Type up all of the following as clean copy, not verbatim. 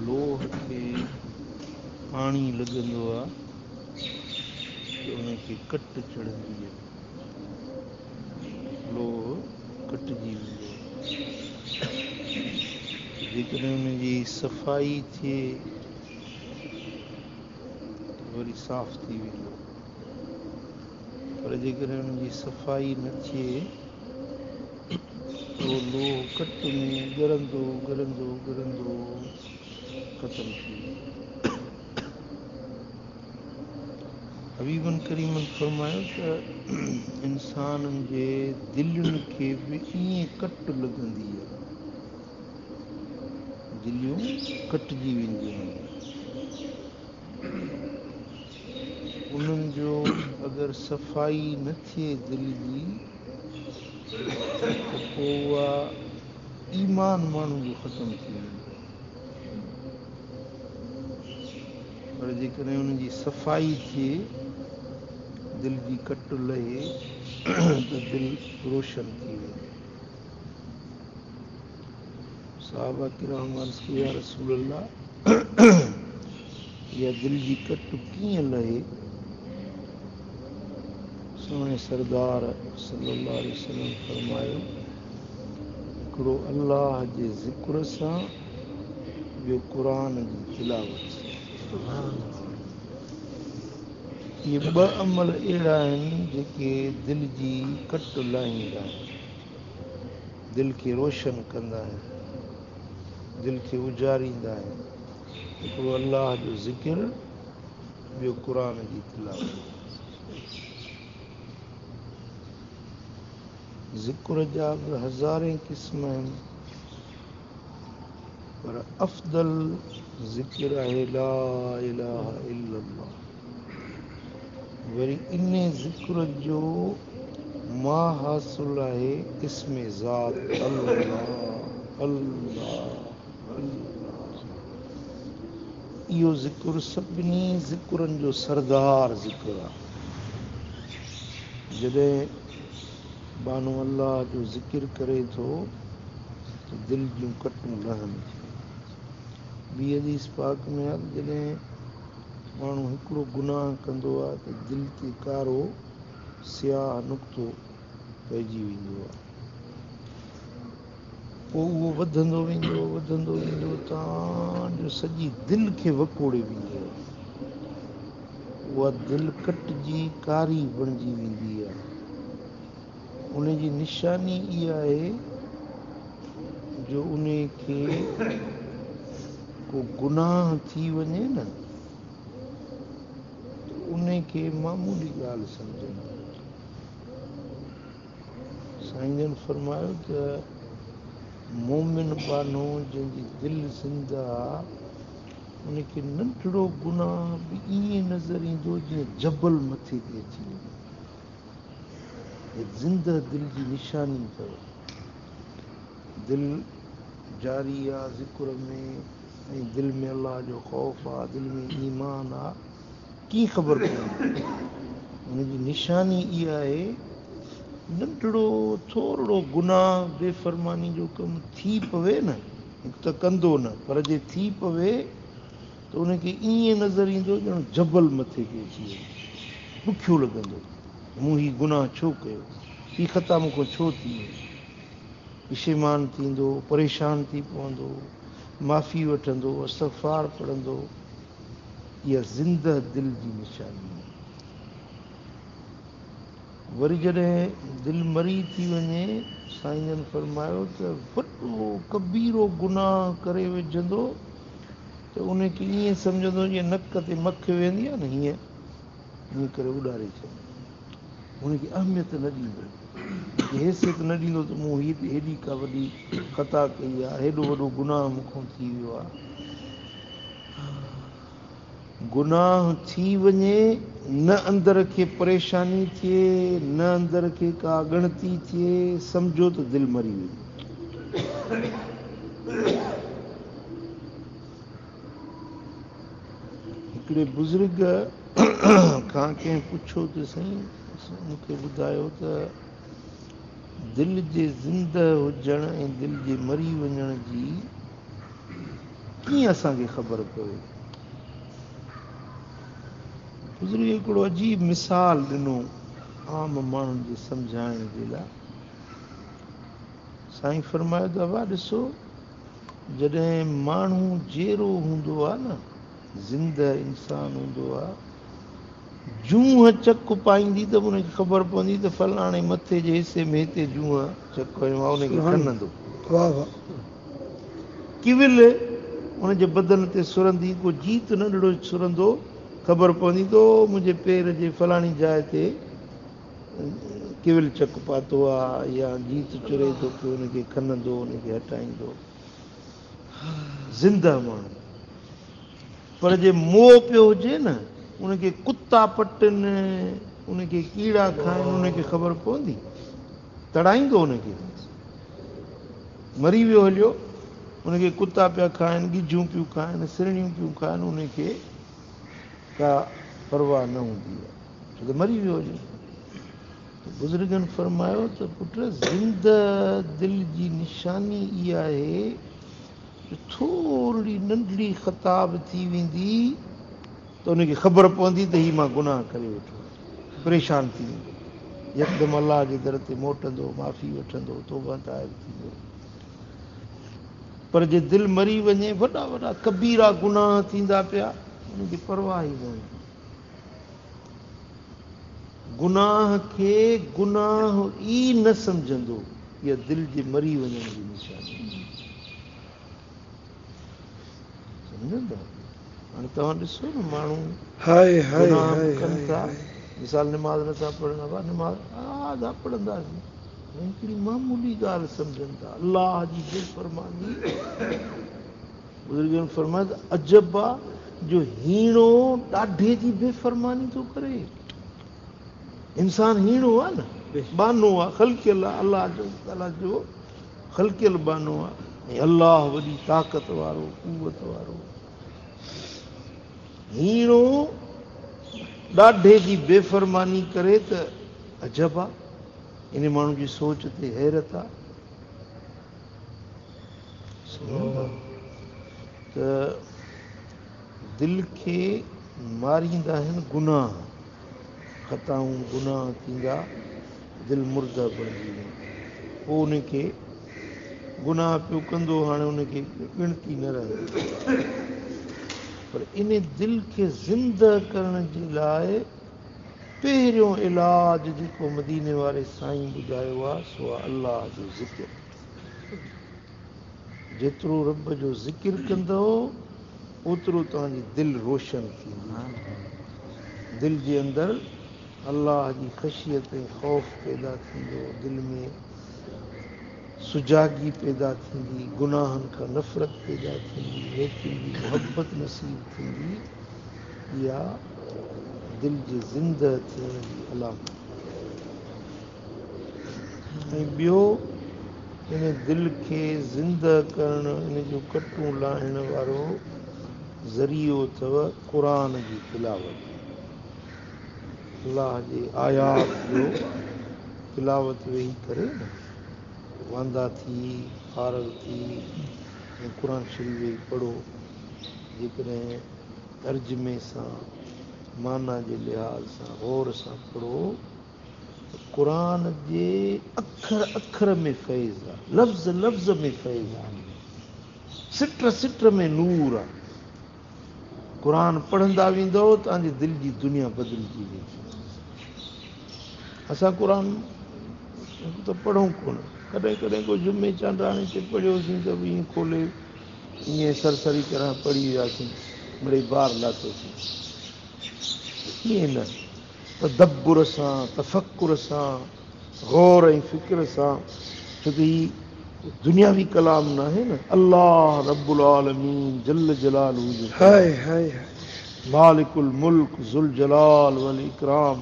لوهه کي پاڻي لڳندو آ ته ان کي ڪٽ چڙهندي آ، لوهه ڪٽجي ويندو آ. جيڪڏهن ان جي صفائي ٿئي ته وري صاف ٿي ويندو، پر جيڪڏهن ان جي صفائي نه ٿئي ته اهو لوهه ڪٽ ۾ ڳرندو ڳرندو ڳرندو ختم ٿي ويندو. حبيبن ڪريمن فرمايو ته انسانن جي دلين کي به ائين ڪٽ لڳندي آهي، دليون ڪٽجي وينديون آهن، انهن جو اگر صفائي نه ٿئي دل جي ته پوء اها ايمان ماڻهو جو ختم ٿي ويندو آهي. پر جيڪڏهن ان جي صفائي ٿئي، دل جي ڪٽ لهي ته دل روشن ٿي ويندي. صحابه ڪرام عرض ڪيو، يا رسول الله! اها دل جي ڪٽ ڪيئن لهي؟ سهڻي سردار صلي الله عليه وسلم فرمايو، هڪڙو الله جي ذڪر سان، ٻيو قرآن جي تلاوت سان. اهي ٻه عمل اهڙا آهن جيڪي دل جي ڪٽ لاهيندا آهن، دل کي روشن ڪندا آهن، دل کي اجاريندا آهن. هڪڙو الله جو ذڪر، ٻيو قرآن جي تلاوت. ذڪر جا به هزارين قسم آهن، پر افضل ذڪر آهي لا اله الا الله. وري انهي ذڪر جو ما حاصل آهي اسم ذات الله الله الله. اهو ذڪر سڀني ذڪرن جو سردار ذڪر آهي. جڏهن ٻانهو الله جو ذڪر ڪري ٿو ته دل جون ڪٽون لهن ٿيون. ٻي حديث پاڪ ۾ آهي ته جڏهن ماڻهو هڪڙو گناهه ڪندو آهي ته دل تي ڪارو سياهه نقطو پئجي ويندو آهي. پوء اهو وڌندو ويندو، وڌندو ويندو تان جو سڄي دل کي وڪوڙي ويندو آهي. اها دل ڪٽجي ڪاري بڻجي ويندي آهي. ان جي نشاني اها آهي جو ان کي ڪو گناهه ٿي وڃي نه ته ان کي معمولي ڳالهه سمجهندو. سائين جن فرمايو ته مومن ٻانهو جنهن جي دل زنده آ ان کي ننڍڙو گناهه به ائين نظر ايندو جيئن جبل مٿي تي اچي وڃي. هي زنده دل جي نشاني اٿو. دل جاري آ ذڪر ۾ ۽ دل ۾ الله جو خوف آ، دل ۾ ايمان آ، ڪيئن خبر پوندي؟ ان جي نشاني اها آهي ننڍڙو ٿورڙو گناهه بي فرماني جو ڪم ٿي پوي نه، هڪ ته ڪندو نه پر جي ٿي پوي ته ان کي ائين نظر ايندو ڄڻ جبل مٿي تي اچي ويو، ڏکيو لڳندو مون هي گناهه ڇو ڪيو، هي خطا مون کان ڇو ٿي وئي، پشيمان ٿيندو، پريشان ٿي پوندو، معافي وٺندو، استغفار پڙهندو، اها زنده دل جي نشاني آهي. وري جڏهن دل مري ٿي وڃي، سائين جن فرمايو ته وڏو ڪبيرو گناهه ڪري وجهندو ته ان کي ائين سمجهندو جيئن نڪ تي مک ويهندي آهي نه هيئن ائين ڪري اڏاري ڇڏيندو، ان کي اهميت نه ڏيندو، ان کي حيثيت نه ڏيندو ته مون هيڏي ڪا وڏي خطا ڪئي آهي، هيڏو وڏو گناهه مون کان ٿي ويو آهي. گناهه ٿي وڃي نه اندر کي پريشاني ٿئي نه اندر کي ڪا ڳڻتي ٿئي، سمجهو ته دل مري وئي. هڪڙي بزرگ کان ڪنهن پڇيو ته سائين مون کي ٻڌايو ته دل جي زنده هجڻ ۽ دل جي مري وڃڻ جي ڪيئن اسان کي خبر پوي؟ بزرگ هڪڙو عجيب مثال ڏنو عام ماڻهن جي سمجهائڻ جي لاء. سائين فرمايو ته ابا ڏسو جڏهن ماڻهو جيئرو هوندو آ نه، زنده انسان هوندو آ، جونء چڪ پائيندي ته به ان کي خبر پوندي ته فلاڻي مٿي جي حصي ۾ هتي جونء چڪ هنيو آ، ان کي کنندو. ڪيول ان جي بدن تي سرندي، ڪو جيت ننڍڙو سرندو، خبر پوندي ته او منهنجي پير جي فلاڻي جاء تي ڪيول چڪ پاتو آ يا جيت چري ٿو پيو، ان کي کنندو، ان کي هٽائيندو. زنده ماڻهو پر جي موئو پيو هجي نه، ان کي ڪتا پٽن، ان کي ڪيڙا کائن، ان کي خبر پوندي، تڙائيندو ان کي. مري ويو هليو، ان کي ڪتا پيا کائن، ڳجهون پيون کائن، سرڻيون پيون کائن، ان کي ڪا پرواهه نه هوندي آهي، ڇو ته مري ويو هليو. ته بزرگن فرمايو ته پٽ زنده دل جي نشاني اها آهي جو ٿورڙي ننڍڙي خطا به ٿي ويندي ته ان کي خبر پوندي ته هي مان گناهه ڪري ويٺو آهيان، پريشان ٿي ويندو، يڪدم الله جي در تي موٽندو، معافي وٺندو، توبه تائب ٿيندو. پر جي دل مري وڃي، وڏا وڏا ڪبيرا گناهه ٿيندا پيا، ان کي پرواهه ئي نه هوندي. گناهه کي گناهه ئي نه سمجهندو، اها دل جي مري وڃڻ جي نشاني آهي. سمجهو ٿا؟ هاڻي توهان ڏسو نه ماڻهو گناهه به ڪن ٿا، مثال نماز نٿا پڙهن، ابا نماز ها پڙهنداسين، هڪڙي معمولي ڳالهه سمجهن ٿا، الله جي بي فرماني. بزرگن فرمايو ته عجب آ جو هيڻو ڏاڍي جي بي فرماني ٿو ڪري. انسان هيڻو آ نه، ٻانهو آ، خلقيل آ، الله تعاليٰ جو خلقيل ٻانهو آ ۽ الله وڏي طاقت وارو، قوت وارو. هيڻو ڏاڍي جي بي فرماني ڪري ته عجب آ، ان ماڻهو جي سوچ تي حيرت آ. ته دل کي ماريندا آهن گناهه، خطائون گناهه ٿيندا دل مرده بڻجي ويندي، پوء ان کي گناهه پيو ڪندو، هاڻي ان کي ڳڻتي نه رهندي. پر ان دل کي زنده ڪرڻ جي لاء پهريون علاج جيڪو مديني واري سائين ٻڌايو آهي سو آهي الله جو ذڪر. جيترو رب جو ذڪر ڪندؤ اوترو توهان جي دل روشن ٿيندي. دل جي اندر الله جي خشيت ۽ خوف پيدا ٿيندو، دل ۾ سجاڳي پيدا ٿيندي، گناهن کان نفرت پيدا ٿيندي، نيڪين جي محبت نصيب ٿيندي. اها دل جي زنده ٿيڻ جي علامت آهي. ۽ ٻيو ان دل کي زنده ڪرڻ، ان جون ڪٽون لاهڻ وارو ذريعو اٿو قرآن جي تلاوت. الله جي آيات جو تلاوت ويهي ڪري نه واندا ٿي فارغ ٿي ۽ قرآن شريف ويهي پڙهو، جيڪڏهن ترجمي سان معنيٰ جي لحاظ سان غور سان پڙهو ته قرآن جي اکر اکر ۾ فيض آ، لفظ لفظ ۾ فيض آ، سٽ سٽ ۾ نور آ. قرآن پڙهندا ويندؤ توهان جي دل جي دنيا بدلجي ويندي. اسان قرآن ته پڙهون ڪونه، ڪڏهن ڪڏهن ڪو جمعي چانڊاڻي تي پڙهيوسين ته به ائين کولي ائين سرسري طرح پڙهي وياسين، مڙئي بار لاٿوسين. ائين نه، تدبر سان، تفڪر سان، غور ۽ فڪر سان، ڇو ته هي دنياوي ڪلام ناهي نه، الله رب العالمين جل جلاله جو ڪلام، مالڪ الملڪ ذوالجلال والاڪرام،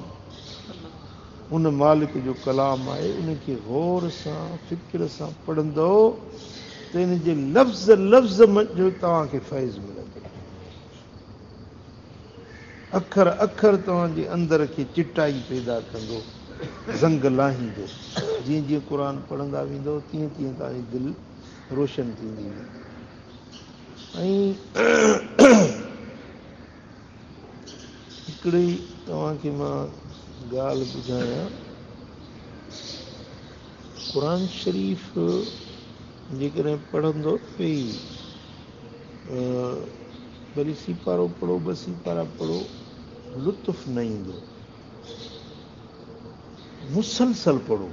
ان مالڪ جو ڪلام آهي، ان کي غور سان فڪر سان پڙهندؤ ته ان جي لفظ لفظ منجهه توهان کي فيض ملندو. اکر اکر توهان جي اندر کي چٽائي پيدا ڪندو، زنگ لاهيندو. جيئن جيئن قرآن پڙهندا ويندؤ تيئن تيئن توهان جي دل روشن ٿيندي ويندي. ۽ هڪڙي توهان کي مان ڳالهه ٻڌايان، قرآن شريف جيڪڏهن پڙهندو پئي ڀلي سيپارو پڙهو ٻه سيپارا پڙهو لطف نه ايندو. مسلسل پڙهو،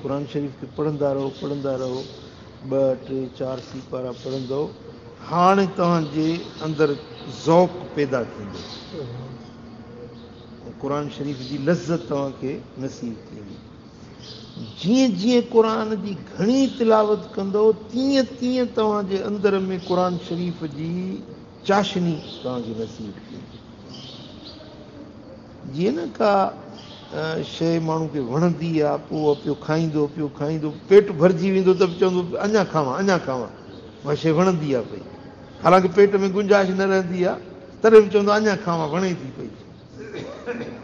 قرآن شريف کي پڙهندا رهو پڙهندا رهو، ٻه ٽي چار سيپارا پڙهندؤ هاڻي توهان جي اندر ذوق پيدا ٿيندو ۽ قرآن شريف جي لذت توهان کي نصيب ٿيندي. جيئن جيئن قرآن جي گهڻي تلاوت ڪندؤ تيئن تيئن توهان جي اندر ۾ قرآن شريف جي چاشني توهان کي نصيب ٿيندي. جيئن نه ڪا شيء ماڻهو کي وڻندي آ، پوء اهو پيو کائيندو پيو کائيندو، پيٽ ڀرجي ويندو ته به چوندو اڃا کاوان اڃا کاوان، اها شيء وڻندي آ پئي، حالانڪه پيٽ ۾ گنجائش نه رهندي آ، تڏهن به چوندو اڃا کاوان، وڻي ٿي پئي.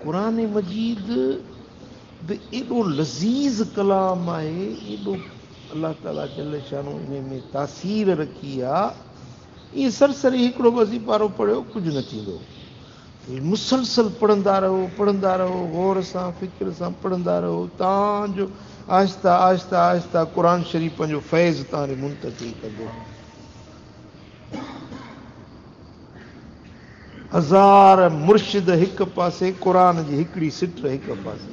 قرآن مجيد به ايڏو لذيذ ڪلام آهي، ايڏو الله تعاليٰ جل شانه انهي ۾ تاثير رکي آ، ائين سرسري هڪڙو ٻه سيپارو پڙهيو ڪجهه نه ٿيندو. مسلسل پڙهندا رهو پڙهندا رهو غور سان فڪر سان پڙهندا رهو تان جو آهسته آهسته آهسته قرآن شريف پنهنجو فيض توهان ڏي منتقل ڪندو. هزار مرشد هڪ پاسي قرآن جي هڪڙي سٽ هڪ پاسي.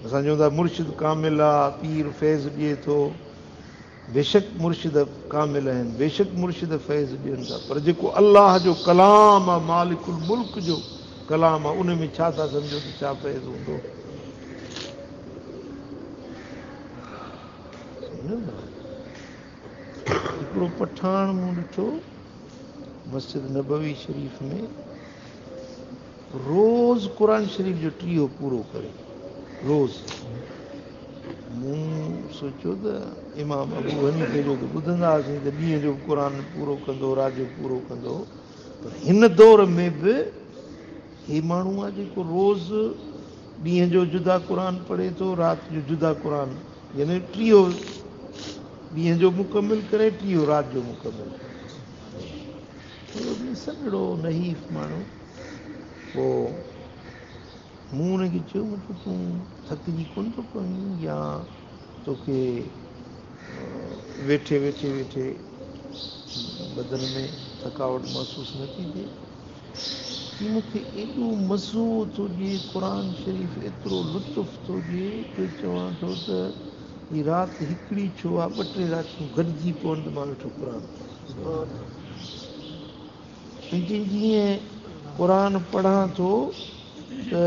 اسان چون ٿا مرشد ڪامل آ، پير فيض ڏئي ٿو. بيشڪ مرشد ڪامل آهن، بيشڪ مرشد فيض ڏين ٿا، پر جيڪو الله جو ڪلام آ، مالڪ الملڪ جو ڪلام آ، ان ۾ ڇا ٿا سمجهو ته ڇا فيض هوندو؟ هڪڙو پٺاڻ مون ڏٺو مسجد نبوي شريف ۾ روز قرآن شريف جو ٽيهو پورو ڪري، روز. مون سوچيو ته امام ابو حنيفي جو ته ٻڌندا هئاسين ته ڏينهن جو به قرآن پورو ڪندو هو، رات جو پورو ڪندو هو، پر هن دور ۾ به هي ماڻهو آهي جيڪو روز ڏينهن جو جدا قرآن پڙهي ٿو، رات جو جدا قرآن، يعني ٽيهو ڏينهن جو مڪمل ڪري، ٽيهو رات جو مڪمل ڪري. سنهڙو نحيف ماڻهو. پوء مون ان کي چيو، مون چيو تون ٿڪجي ڪونه ٿو پوين يا توکي ويٺي ويٺي ويٺي بدن ۾ ٿڪاوٽ محسوس نه ٿي ٿئي؟ چي مون کي ايڏو مزو ٿو ڏئي قرآن شريف ايترو لطف ٿو ڏئي جو چوان ٿو ته هي رات هڪڙي ڇو آ ٻه ٽي راتيون گڏجي پون ته مان ويٺو قرآن پڙهان. ۽ چي جيئن قرآن پڙهان ٿو ته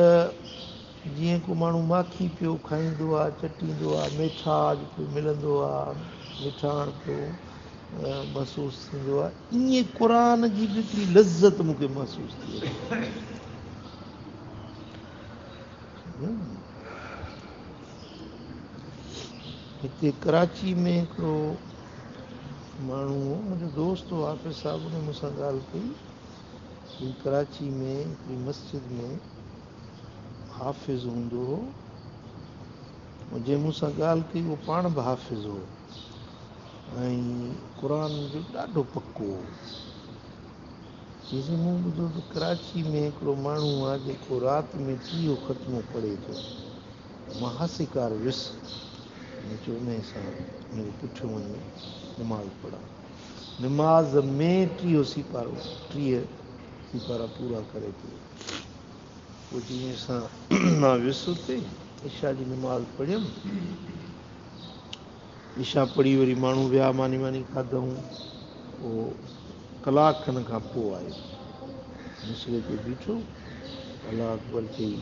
جيئن ڪو ماڻهو ماکي پيو کائيندو آ، چٽيندو آ، ميٺاج پيو ملندو آ، مٺاڻ پيو محسوس ٿيندو آ، ائين قرآن جي به هڪڙي لذت مون کي محسوس ٿئي ٿي. هتي ڪراچي ۾ هڪڙو ماڻهو هو، منهنجو دوست هو حافظ صاحب، ان مون سان ڳالهه ڪئي چي ڪراچي ۾ هڪڙي مسجد ۾ حافظ هوندو هو، جنهن مون سان ڳالهه ڪئي اهو پاڻ به حافظ هو ۽ قرآن جو ڏاڍو پڪو هو. چيسين مون ٻڌو ته ڪراچي ۾ هڪڙو ماڻهو آهي جيڪو رات ۾ ٽيهو ختمو پڙهي ٿو. مان هاسيڪار ويس. مون چيو انهيء سان ان جي پٺيون وڃي نماز پڙهان. نماز ۾ ٽيهو سيپارو، 30 سيپارا پورا ڪري پيو. پوء جيئن سان مان ويس اتي عشاء جي نماز پڙهيم. عشاء پڙهي وري ماڻهو ويا ماني واني کاڌائون. پوء ڪلاڪ کن کان پوء آيو. مصلي تي بيٺو، الله اڪبر چئي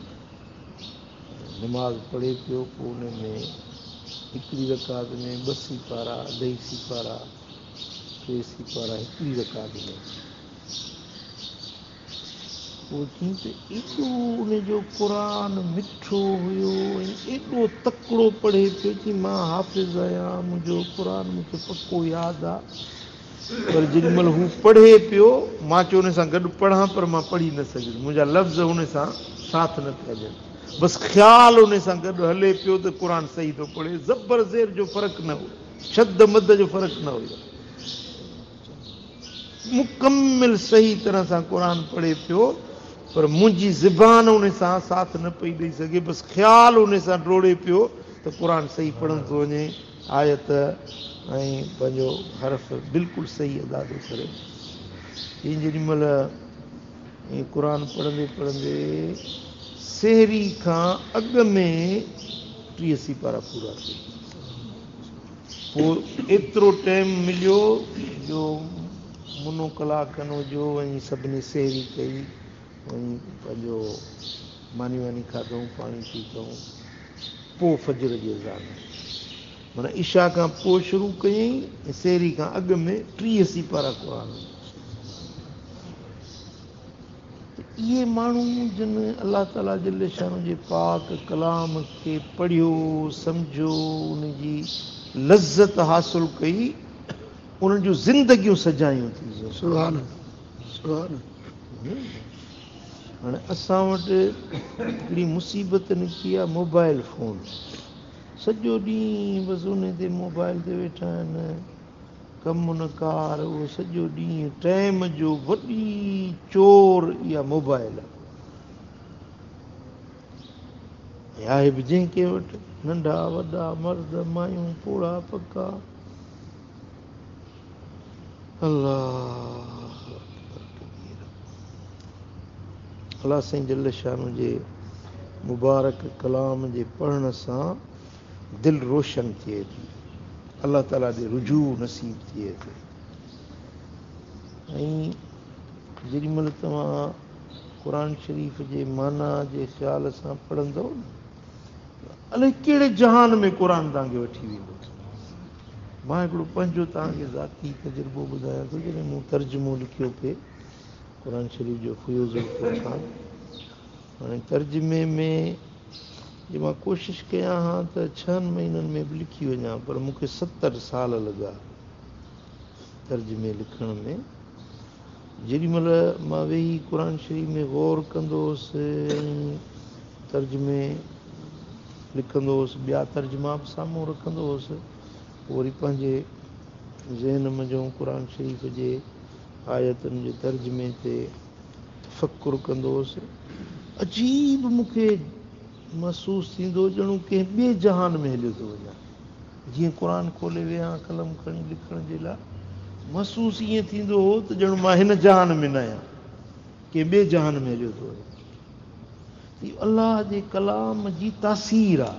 نماز پڙهي پيو. پوء ان ۾ هڪڙي رڪعت ۾ ٻه سيپارا، اڍائي سيپارا، ٽي سيپارا هڪڙي رڪعت ۾. پوء چيائين ته ايڏو ان جو قرآن مٺو هيو ۽ ايڏو تڪڙو پڙهي پيو. چيائين مان حافظ آهيان، منهنجو قرآن مون کي پڪو ياد آ، پر جيڏي مهل هو پڙهي پيو، مان چيو ان سان گڏ پڙهان پر مان پڙهي نه سگهيس، منهنجا لفظ ان سان ساٿ نه پيا ڏين، بس خيال ان سان گڏ هلي پيو ته قرآن صحيح ٿو پڙهي، زبر زير جو فرق نه هو، شد مد جو فرق نه هيو. مڪمل صحيح طرح سان قرآن پڙهي پيو، پر منهنجي زبان ان سان ساٿ نه پئي ڏئي سگهي، بس خيال ان سان ڊوڙي پيو ته قرآن صحيح پڙهندو ٿو وڃي، آيت ۽ پنهنجو حرف بلڪل صحيح ادا ٿو ڪري. چيائين جيڏي مهل ائين قرآن پڙهندي پڙهندي سحري کان اڳ ۾ 30 سيپارا پورا ٿي. پوء ايترو ٽيم مليو جو منو ڪلاڪ کن هجيو، وڃي سڀني سحري ڪئي، وڃي پنهنجو ماني واني کاڌئون، پاڻي پيتئون، پوء فجر جي اذان آئي. معنيٰ عشاء کان پوء شروع ڪيائين ۽ سحري کان اڳ ۾ 30 سيپارا قرآن. ته اهي ماڻهو جن الله تعاليٰ جل شانه جي پاڪ ڪلام کي پڙهيو، سمجهيو، ان جي لذت حاصل ڪئي، انهن جون زندگيون سجايون ٿي ويون. سبحان الله سبحان الله. هاڻي اسان وٽ هڪڙي مصيبت نڪتي آهي، موبائل فون. سڄو ڏينهن بس ان تي موبائل تي ويٺا آهن، ڪم نه ڪار، اهو سڄو ڏينهن ٽائيم جو وڏي چور اها موبائل آهي. ۽ آهي به جنهن ڪنهن وٽ، ننڍا وڏا، مرد مايون، پوڙها پڪا. الله اڪبر ڪبير. الله سائين جل شانه جي مبارڪ ڪلام جي پڙهڻ سان دل روشن ٿئي ٿي، الله تعاليٰ ڏي رجوع نصيب ٿئي ٿو. ۽ جيڏي مهل توهان قرآن شريف جي معنيٰ جي خيال سان پڙهندؤ نه، الائي ڪهڙي جهان ۾ قرآن توهان کي وٺي ويندو. مان هڪڙو پنهنجو توهان کي ذاتي تجربو ٻڌايان ٿو. جڏهن مون ترجمو لکيو پئي قرآن شريف جو فيوض الفرقان، هاڻي ترجمي ۾ جي مان ڪوشش ڪيان ها ته 6 مهينن ۾ به لکي وڃان، پر مون کي 70 سال لڳا ترجمي لکڻ ۾. جيڏي مهل مان ويهي قرآن شريف ۾ غور ڪندو هوس ۽ ترجمي لکندو هوس، ٻيا ترجما به سامهون رکندو هوس، پوء وري پنهنجي ذهن منجهون قرآن شريف جي آيتن جي ترجمي تي تفڪر ڪندو هوس. عجيب مون کي محسوس ٿيندو ڄڻو ڪنهن ٻئي جهان ۾ هليو ٿو وڃان. جيئن قرآن کولي ويهان قلم کڻي لکڻ جي لاء، محسوس ائين ٿيندو هو ته ڄڻ مان هن جهان ۾ نه آهيان، ڪنهن ٻئي جهان ۾ هليو ٿو وڃان. اهو الله جي ڪلام جي تاثير آ،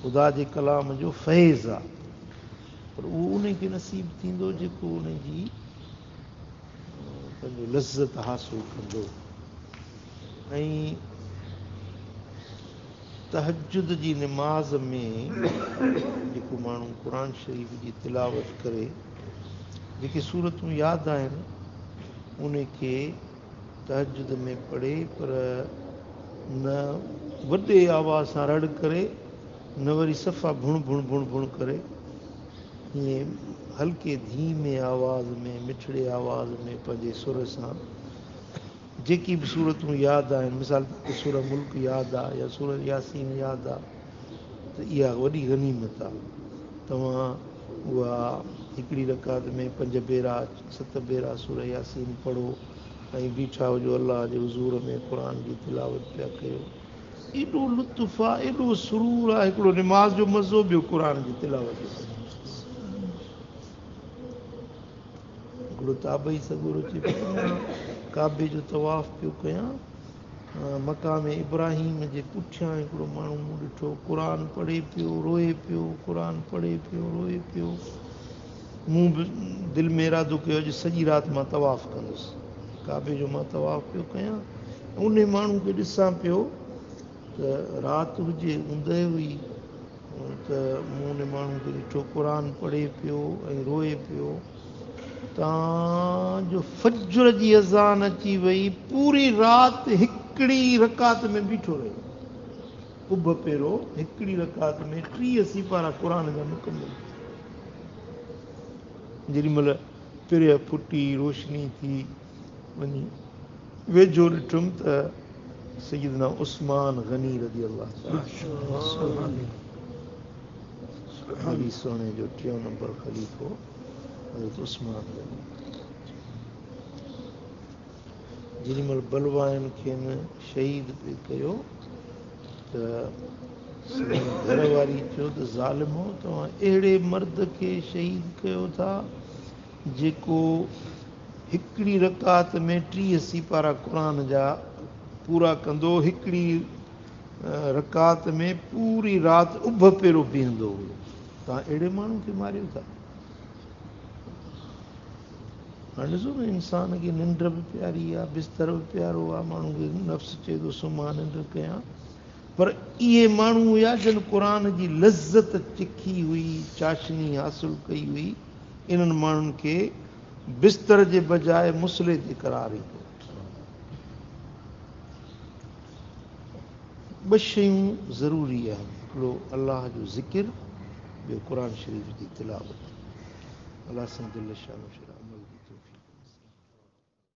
خدا جي ڪلام جو فيض آ، پر اهو ان کي نصيب ٿيندو جيڪو ان جي پنهنجو لذت حاصل ڪندو. ۽ تهجد جي نماز ۾ جيڪو ماڻهو قرآن شريف جي تلاوت ڪري، جيڪي سورتون ياد آهن ان کي تهجد ۾ پڙهي، پر نه وڏي آواز سان رڙ ڪري، نه وري صفا ڀڻ ڀڻ ڀڻ ڀڻ ڪري، ائين هلڪي ڌيمي آواز ۾، مٺڙي آواز ۾ پنهنجي سر سان جيڪي به سورتون ياد آهن، مثال طور سوره ملڪ ياد آ يا سوره ياسين ياد آ، ته اها وڏي غنيمت آ. توهان اها هڪڙي رڪعت ۾ 5 ڀيرا 7 ڀيرا سوره ياسين پڙهو ۽ بيٺا هجو الله جي حضور ۾ قرآن جي تلاوت پيا ڪيو. ايڏو لطف آ، ايڏو سرور آ، هڪڙو نماز جو مزو، ٻيو قرآن جي تلاوت جو مزو. هڪڙو تابعي سڳورو چئي پيو، مان ڪعبي جو طواف پيو ڪيان، مقام ابراهيم جي پٺيان هڪڙو ماڻهو مون ڏٺو، قرآن پڙهي پيو، روئي پيو، قرآن پڙهي پيو، روئي پيو. مون به دل ۾ ارادو ڪيو اڄ سڄي رات مان طواف ڪندس. ڪعبي جو مان طواف پيو ڪيان، انهي ماڻهو کي ڏسان پيو ته رات هجي، اوندهه هئي، ته مون انهي ماڻهو کي ڏٺو قرآن پڙهي پيو ۽ روئي پيو. تان جو فجر جي اذان اچي وئي، پوري رات هڪڙي رڪعت ۾ بيٺو رهيو. اڀ پيرو هڪڙي رڪعت ۾ 30 سيپارا قرآن جا مڪمل ٿي. جيڏي مهل پرهه ڦٽي روشني ٿي وڃي ويجهو ڏٺم ته سيدنا عثمان غني رضي الله تعالٰي نبي سهڻي جو 3 نمبر خليفو حضرت عثمان غني. جيڏي مهل بلوائن کين شهيد پئي ڪيو ته سندن گهر واري چيو ته ظالمو، توهان اهڙي مرد کي شهيد ڪيو ٿا جيڪو هڪڙي رڪعت ۾ 30 سيپارا قرآن جا پورا ڪندو، هڪڙي رڪعت ۾ پوري رات اڀ پيرو بيهندو هيو، توهان اهڙي ماڻهو کي ماريو ٿا. هاڻي ڏسو نه، انسان کي ننڊ به پياري آ، بستر به پيارو آ، ماڻهو کي نفس چئي ٿو سمهان ننڊ ڪيان، پر اهي ماڻهو هيا جن قرآن جي لذت چکي هئي، چاشني حاصل ڪئي هئي، انهن ماڻهن کي بستر جي بجاء مصلي تي قرار ايندو. ٻه شيون ضروري آهن، هڪڙو الله جو ذڪر، ٻيو قرآن شريف جي تلاوت. الله سائين جل شانه شرح عمل جي توفيق.